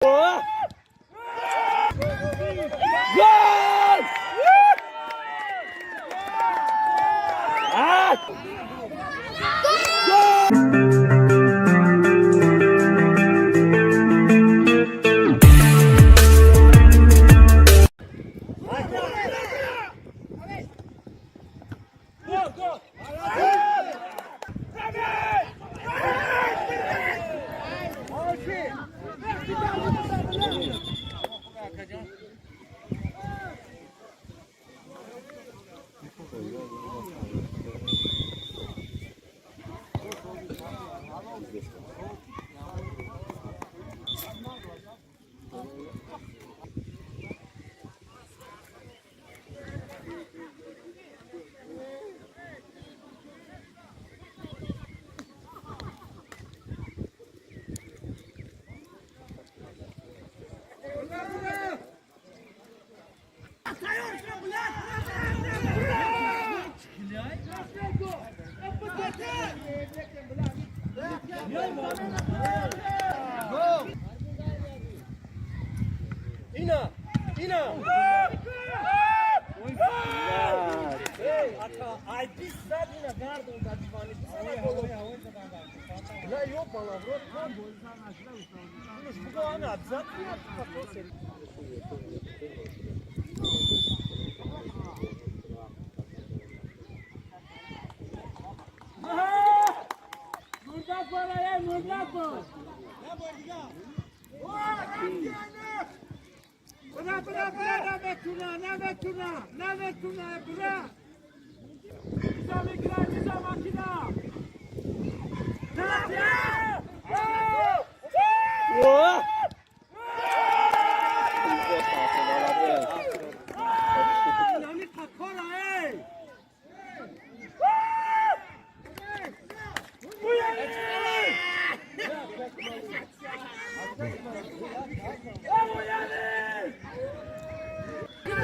Gol! Ah! Ина! Ина! Ай, 20 сад ина гардон дар дивани. На, ёбана в рот. Инуш буго ана обязательно попросим. Бра, бра, бра, наметуна, наметуна, наметуна, бра. Низам игра, низам акина. О! Нами какора, эй!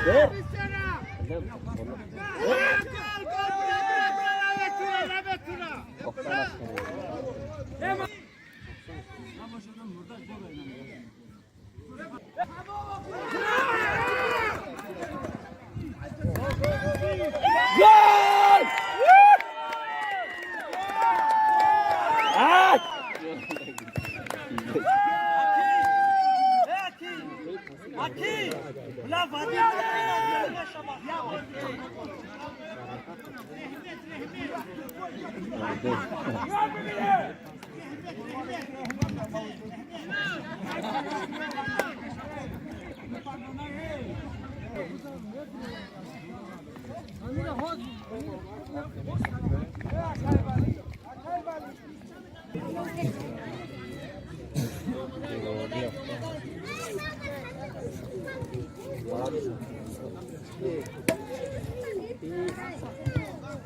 Гол, гол, бра, бра, бра, наметуна, наметуна. Gol! Ah! Аки! Бла, вади!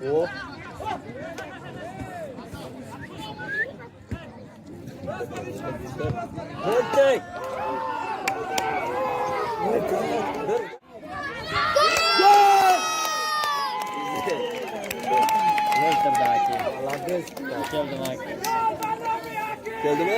О! Гол! Gol! Молодец. Geldi mi?